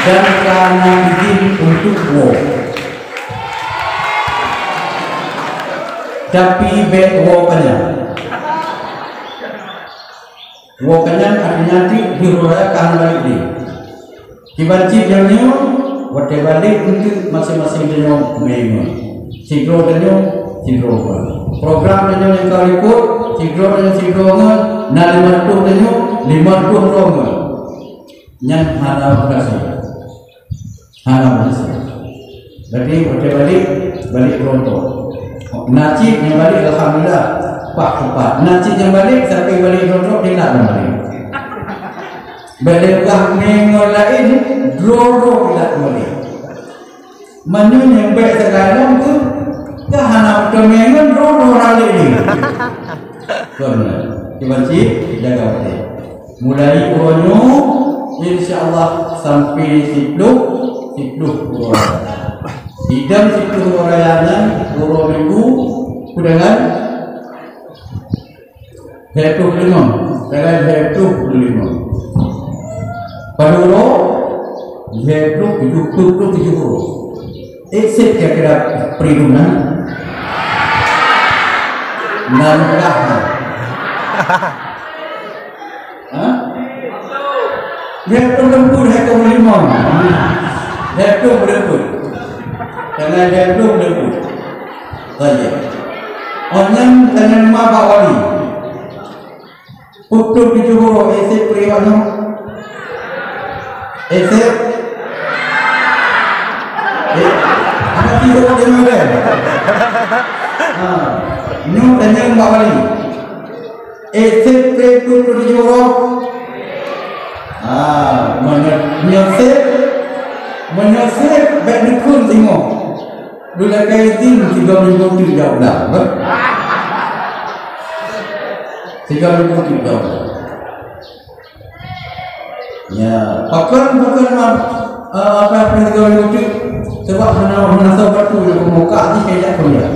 Dan ka na izin untuk woe. Tapi bèk woe kanyang. Woe kanyang artinya nanti di raya ka hana balik lé. Kiban cit nyang nyoe, watèe balek eunteuk maséng-maséng tanyoe mè ngon. Sidroe tanyoe, sidroe ngon. Program tanyoe nyang ka likot, sidroe tanyoe, sidroe ngon, na limong reutôh tanyoe, limong reutôh droe ngon. Nyan hana berhasil. Hana berhasil. Jadi, watèe balek, balek beurangkat. Na cit nyang balek, alhamdulillah, paih teumpat. Na cit nyang balek, tapi balek beurangkat, tidak nyang balek. Bèk lé peugah mè ngon laén, droe-droe pih that meunan. Meunyoe nyang bèk sagai lom tu, ka hana meuteumè ngon droe-droe ralée nyoe. Kon, kiban cit jaga watèe. Mulai uroe nyoe, insya Allah sampai siploh, siploh uroe raya. Idam siploh uroe raya nyan, uroe Minggu, kudangan Lhèe ploh limong, dalam lhèe ploh limong. Padum uroe? Lhèe ploh tujoh, peuet ploh tujoh uroe. Ék sép kira-kira pri dum na? Enam belas na. Ha? Lhèe ploh limong, lhèe ploh limong. Lhèe ploh limong. Karena lhèe ploh limong. Baik. Oh, nyan tanya nama Pak Wali. Pukul tujoh uroe, ék sép pri awak nyoe? Ék sép? Eh, anak tiga orang dia makan. Ha. Nyoe tanya Pak Wali. Ék sép pri pukul tujoh uroe? Ha, meunyoe, meunyoe sép, meunyoe sép, bèk dukun singoh. Lôn lakèe izin sigoe minggu teuk jak ulang, beuh. Sigoe minggu teuk jak ulang. Ya, pakon, pakon, Mak? Eh, apa yang perlu digawe lucu? Sebab hana, hana soe batu nyang peumokak jih keu jak kuliah.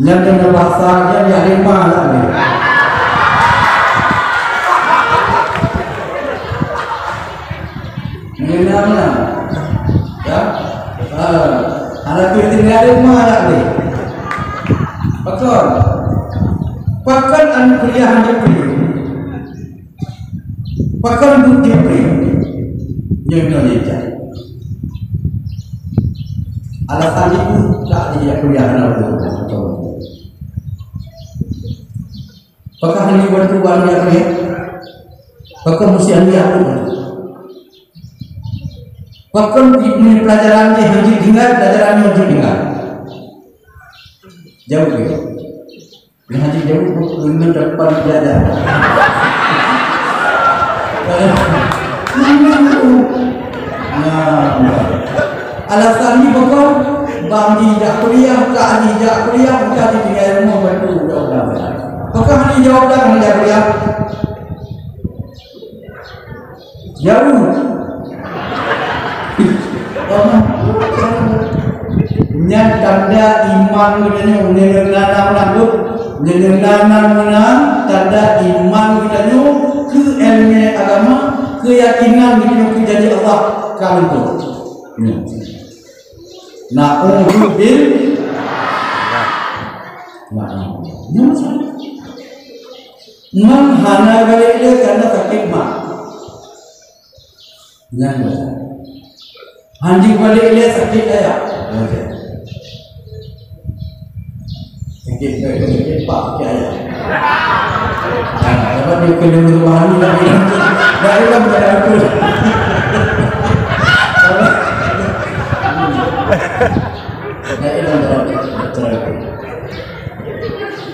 Nyan keunan bahasa nyan jak lima lah ni. Mengenal lah. Ya? Eh, hana tu tinggai lima lah ni. Pakon? Pakon aneuk kuliah hana kuliah? Pakon buet jih pih nyoe nyoe jih? Alasan jih ka jijak kuliah na ulôn. Pakon hana bantu bak aneuk kuliah? Pakon meusti aneuk kuliah? Pakon jih pelajaran jih hana jih tinggai, pelajaran nyoe jih tinggai? Jaweueb jih. Nah, hana jaweueb, buku ngon depan belajar. Nah, alasan ni pakon? Bang jijak kuliah, ka jijak kuliah, ka ditinggai rumoh bantu budak-budak. Pakon hana jaweueb dah hana jak kuliah? Jauh. Nyan tanda iman geutanyoe, nyoe na meunan, Bu. Nyoe na meunan tanda iman geutanyoe keu ileumèe agama, keuyakinan geutanyoe keu janji Allah ka luntur. Na'udzubillah. Na'udzubillah. Nyan hana galak lé karena sakét mak. Nyan baca. Hanjeuet balik lé sakét ayah. Baca. Sakét, sakét pak, sakét ayah. Nah, dapat dia kena rumah ni, tak boleh. Tak boleh, tak boleh. Tak boleh, tak boleh.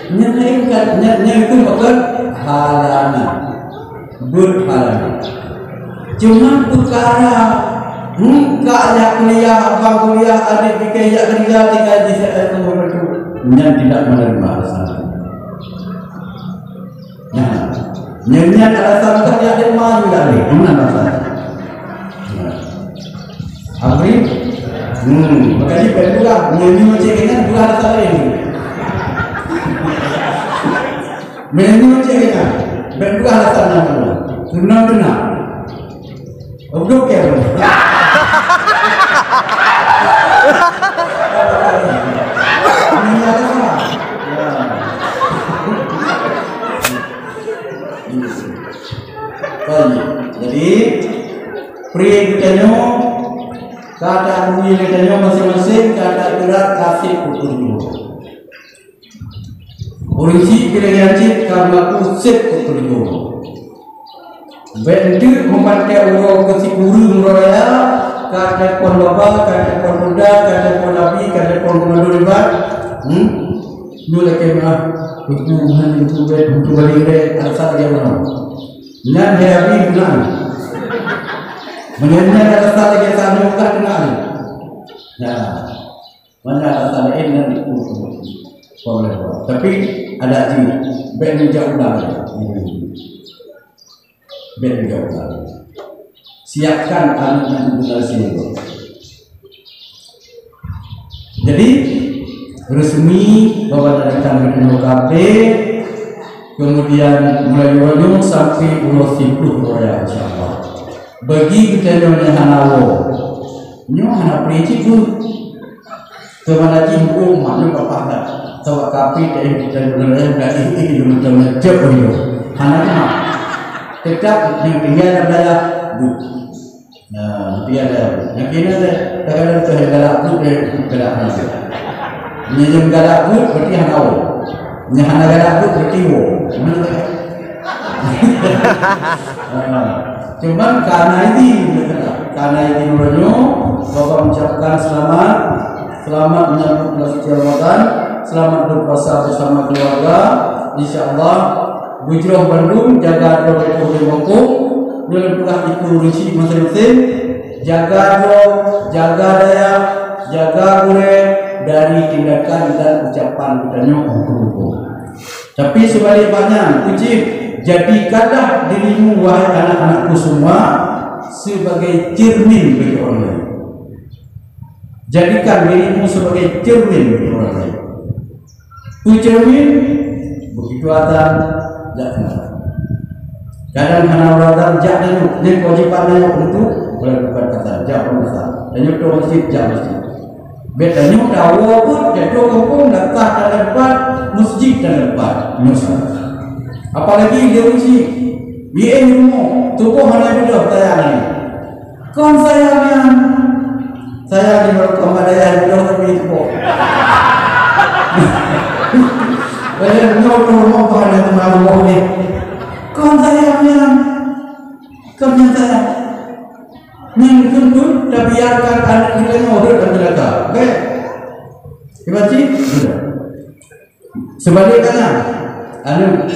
Nyan laén kan, nyan, nyan itu bukan halangan. Buet halangan. Cuma peukara, hmm, ka jak kuliah, abang kuliah, adik pike jak keurija, tinggai di C R tu, nyan tidak menerima alasan. Nah, nyan, nyan alasan tak jak terima juga ni. Mana alasan? Nah. Abri? Hmm, makanya baik juga. Nyanyi macam ni kan bukan alasan lain. Nyanyi macam ni kan. Baik juga alasan nama. Tenang, tenang. Duduk ya. Nyanyi alasan. Ya. Baik. Jadi, pri geutanyoe, ka taakui lé geutanyoe maséng-maséng, ka taakui kaseb keu ureueng tuha. Ureueng chik pih lagèe nyan cit ka meulaku seb keu ureueng tuha. Bèk enteuk meupanté uroe keu sikureueng uroe raya, ka telepon baba, ka telepon muda, ka telepon abi, ka telepon gubernur iban. Hmm? Nyoe lakèe meuah, Teungku, han Teungku bèk, Teungku balik bèk, asai lagèe nyoe. Nyan hai Abi meunan. Meunyoe nyan asai lagèe nyoe ka keunan. Nah, mana asai laén nyan Teungku. Tapi adak jih, bèk neujak ulang. Bèk neujak ulang. Siapkan aneuk nyan untuk generasi berikut. Jadi, resmi bahwa datang dari K P, kemudian mulai uroe nyoe sampai uroe siplôh uroe raya, insya Allah. Bagi geutanyoe nyang hana woe, nyoe hana prinsip pun. Teuma lagi huköm mak nyoe ka pakat. Sabab kaphé teuh dan ureueng laén ka éh-éh lôn macam jeuet lôn. Hana teuma. Tetap nyang tinggai lam dayah buet. Nah, tinggai lam dayah buet. Nyang keunan teuh, kadang-kadang teuh galak buet deh, galak hana. Nyang, nyang galak buet berarti hana woe. Nyang hana galak buet berarti woe. Mana teuh? Ah, cuman karena ini, karena ini uroe nyoe, Bapak mengucapkan selamat, selamat menyambut bulan suci Ramadan, selamat berpuasa bersama keluarga. Insya Allah, bujroh bandum, jaga droe di bungkôh, nyoe peugah itu ureueng chik maséng-maséng, jaga droe, jaga dayah, jaga gurèe dari tindakan dan ucapan geutanyoe bungkôh-bungkôh. Tapi seubalik nyan, uji, jadikanlah dirimu, wahai anak-anakku semua, sebagai cermin bagi orang lain. Jadikan dirimu sebagai cermin bagi orang lain. Peue cermin? Begitu azan, jak keunoe. Kadang hana azan, jak tanyoe. Nyan kewajiban tanyoe untuk melakukan azan. Jak peue azan. Tanyoe troh masjid, jak masjid. Bèk tanyoe tawoe pun, jak troh gampông, dak kah taneuk pat, masjid taneuk pat. Nyoe salah. Apalagi di masjid. Di rumoh, tuboh hana beudôh tayang nyan. Kon sayang nyan. Sayang di baroe keumbang dayah di doh tapi itu kok. Banyak nyoe tu mau pada teman Allah ni. Kon sayang nyan. Kon nyan sayang. Nyan keumpun tabiarkan anak kita nyoe ureuëng dan celaka. Oke? Dibaca? Sudah. Sebaliknya, anu,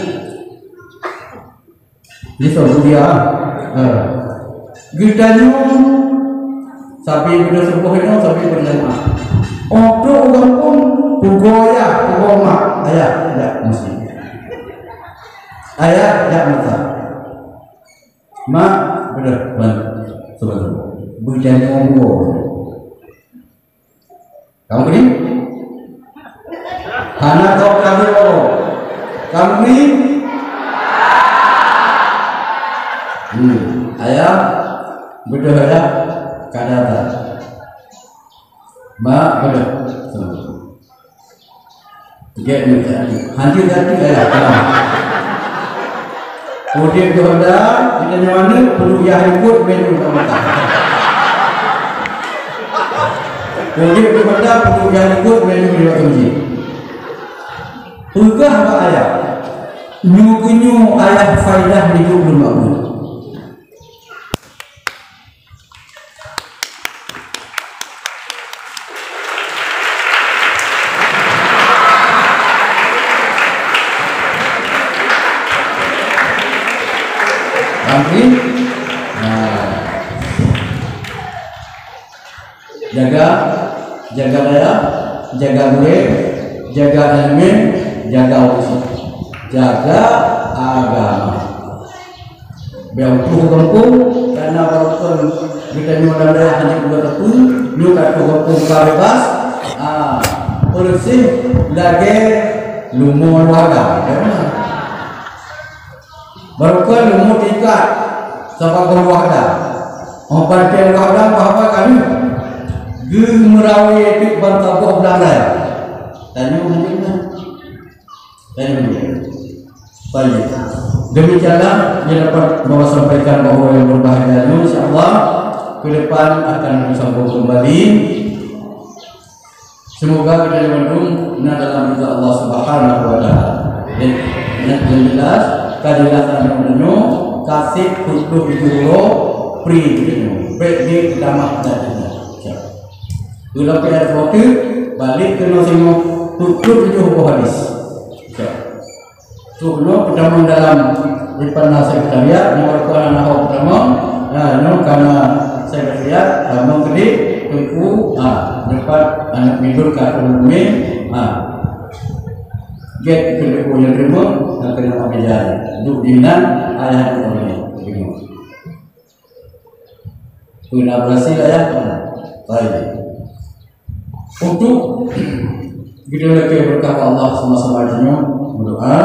Di saboh dia, ha. Geutanyoe sabe beudôh suboh nyoe sabe beujamaah. Óh trok u gampông, pugoe ayah, pugoe mak, ayah, jak masjid. Ayah, jak meusa. Mak, beudôh, ban, suboh-suboh. Geutanyoe dua. Kamu ni? Hana kau kamu. Kamu ni? Hmm. Ayah, beudôh ayah, kada ta. Mak, beudôh. Tiga ni tadi. Hanjeuet tadi ayah. Udeb di Honda, kita nyawa ni perlu yah ikut menu sama tak. Udeb di Honda perlu yah ikut menu di waktu ni. Peugah bak ayah. Nyoe keuh nyoe ayah faedah hidup lôn makmur. Amin. Nah. Jaga, jaga dayah, jaga gurée, jaga elemen, jaga ureuëng, jaga agama. Bèk utoh gampông, karena barokon geutanyoe lam dayah hana geupeue, nyoe ka utoh gampông ka bebas, ah, beureuséh lagèe lumoe luwada. Barokon lumoe teuikat saboh luwada. Óh panteng luwada, bah-bah ka lheueh geumeurawe teuk ban saboh lam dayah. Tanyoe mungkin kan? Baik. Demikianlah yang dapat Bapak sampaikan bahwa yang berbahagia ini, insya Allah ke depan akan bersambung kembali. Semoga kita mandum na dalam ridha Allah Subhanahu wa taala. Dan yang jelas, kejelasan menyo kasih tutup di guru pri menyo. Baik di utama dan jelas. Ulang pih ayat seuwaktu, balik keunoe singoh, tutup tujoh boh hadis. Tuh, nyoe peutamong dalam Ripana Sekretariat, nyoe Ripana Nahau peutamong, nah, nyoe kana Sekretariat, tamong keudeh, Teungku, ha, nyoe pat aneuk midun ka turun min, ha. Gét keu Teungku nyang teurimong, na keuneuk meujadi. Duek di nan, ayah duek di nan. Peue na beurasi lah, ya? Baik. Untuk geutanyoe lakée beureukat Allah sama-sama tanyoe, meudoa,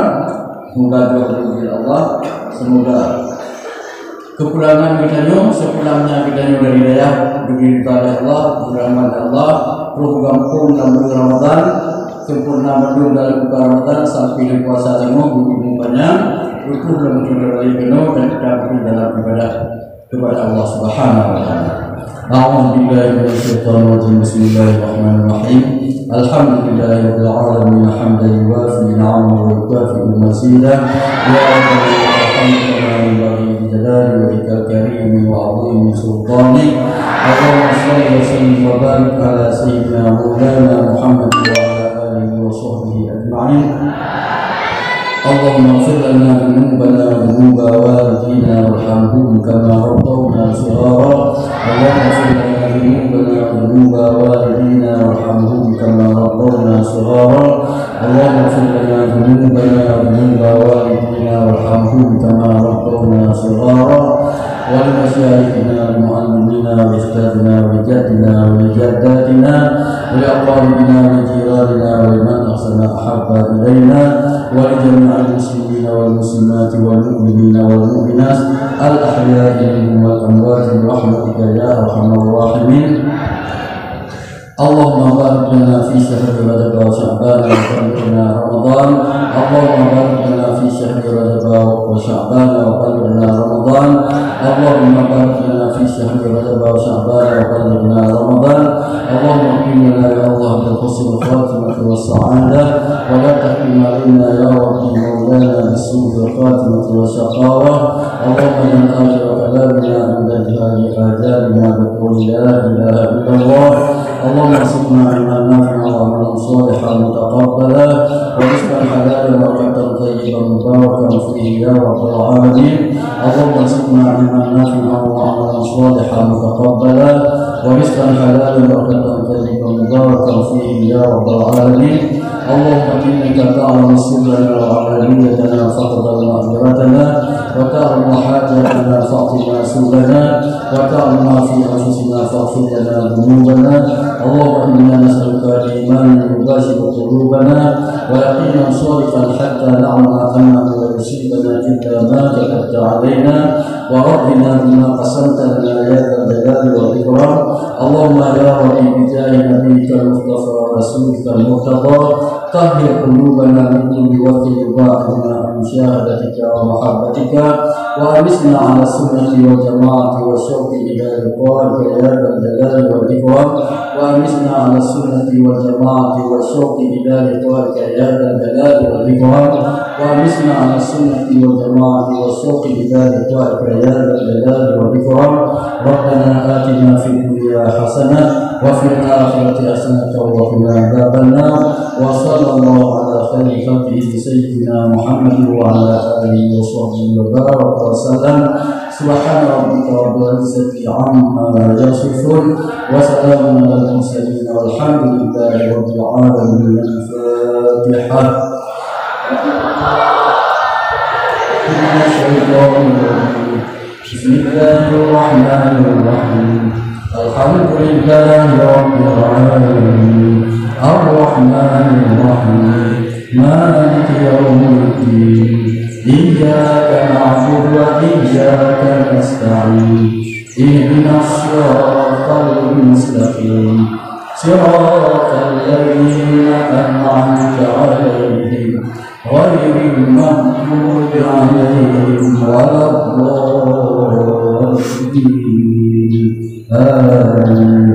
semoga doa dari Allah, semoga kekurangan geutanyoe, sekurangnya geutanyoe dari dayah, diberi ridha dari Allah, dirahmati Allah, roh gampông dalam bulan Ramadan, sempurna mandum dalam bulan Ramadan, sampai dan puasa tanyoe, bumi panjang, utuh dalam bulan Ramadan, dan kita dalam ibadah kepada Allah Subhanahu wa taala. A'udzubillahi minasyaitonirrajim. Bismillahirrahmanirrahim. Alhamdulillahirabbil alamin, hamdan yuwafi ni'amahu wa yukafi'u mazidah. Ya Rabbana lakal hamdu kama yanbaghi li jalali wajhikal karim wa 'azimi sultanik. Allahumma shalli wa sallim wa barik ala sayyidina maulana Muhammad wa ala alihi wa sahbihi ajma'in. اللهم اغفر لنا ذنوبنا وذنوب والدينا وارحمهم كما ربونا صغارا. اللهم اغفر لنا ذنوبنا وذنوب والدينا وارحمهم كما ربونا صغارا. اللهم اغفر لنا ذنوبنا وذنوب والدينا وارحمهم كما ربونا صغارا. ولمشايخنا ولمعلمينا وأستاذنا ولجدنا ولجداتنا ولأقاربنا ولجيراننا ولمن أحسن أحب إلينا ولجميع المسلمين والمسلمات والمؤمنين والمؤمنات الأحياء منهم والأموات برحمتك يا أرحم الراحمين. اللهم بارك لنا في شهر رجب وشعبان وبلغنا رمضان. اللهم بارك لنا في شهر رجب وشعبان وبلغنا رمضان. اللهم بارك لنا في شهر رجب وشعبان وبلغنا رمضان. اللهم اختم لنا يا الله بحسن الخاتمة والسعادة، ولا تختم علينا يا رب مولانا بالسوء الخاتمة والشقاوة. اللهم اجعل آخر كلامنا عند انتهاء آجالنا بقول لا إله إلا الله. اللهم ارزقنا علما نافعا وعملا صالحا متقبلا ورزقا حلالا وقتا طيبا مباركا فيه يا رب العالمين. اللهم ارزقنا علما نافعا وعملا صالحا متقبلا ورزقا حلالا وقتا طيبا مباركا فيه يا رب العالمين. اللهم إنك تعلم سرنا وعلانيتنا فاقبل مغفرتنا، وتعلم حاجاتنا فاعطنا سؤلنا، وتعلم ما في أنفسنا فاغفر لنا ذنوبنا. اللهم إنا نسألك إيمانا يباشر قلوبنا ويقينا صادقا حتى نعلم أنه لا يصيبنا إلا ما كتبت علينا، ورضنا بما قسمت لنا يا ذا الجلال والإكرام. اللهم يا رب بجاه نبيك المصطفى ورسولك المرتضى طهر قلوبنا من كل وسخ وباعدنا عن مشاهدتك ومحبتك، وأمتنا على السنة والجماعة والشوق إلى لقائك يا ذا الجلال والإكرام، وأمتنا على السنة والجماعة والشوق إلى لقائك يا ذا الجلال والإكرام، وأمتنا على السنة والجماعة والشوق إلى لقائك يا ذا الجلال والإكرام. ربنا آتنا في الدنيا حسنة وفي الآخرة حسنة وقنا عذاب النار. وصلى الله على خير خلقه سيدنا محمد وعلى آله وصحبه وبارك وسلم. سبحان ربك رب العزة عما يصفون، وسلام على المرسلين، والحمد لله رب العالمين. الفاتحة. من الشيطان الرجيم. بسم الله الرحمن الرحيم. الحمد لله رب العالمين. الرحمن الرحيم. مالك يوم الدين. إياك نعبد وإياك نستعين. اهدنا الصراط المستقيم. صراط الذين أنعمت عليهم غير المغضوب عليهم ولا الضالين. آمين.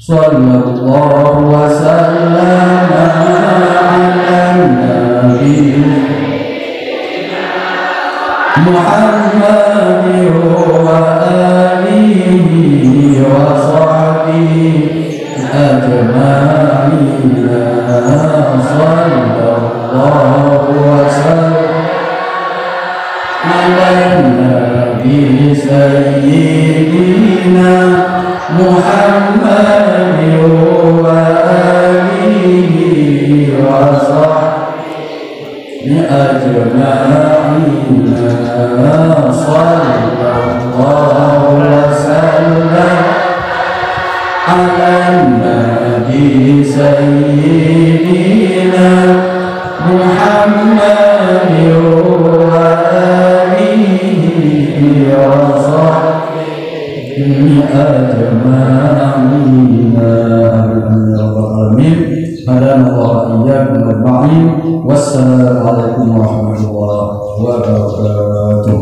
صلى الله وسلم على النبي محمد وآله وصحبه أجمعين. صلى الله وسلم على النبي سيدنا محمد وآله وصحبه أجمعين. صلى الله وسلم على النبي سيدنا محمد وآله وصحبه أجمعين. آمين يا رب العالمين. هدانا الله وإياكم أجمعين. والسلام عليكم ورحمة الله وبركاته.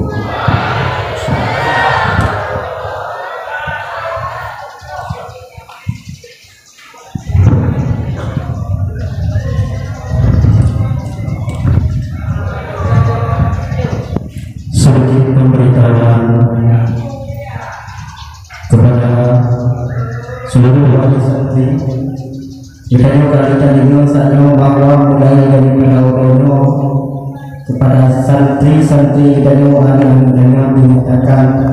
Sedikit pemberitahuan kepada seluruh wali santri. Geutanyoe ka geutanyoe saat nyoe bahwa mulai daripada uroe nyoe kepada santri-santri geutanyoe, aneuk-aneuk geutanyoe dinyatakan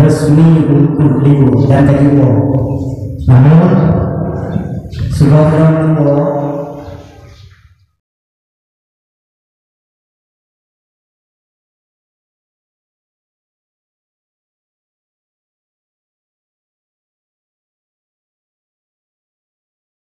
resmi untuk libur dan ka jiwoe. Namun, sebelum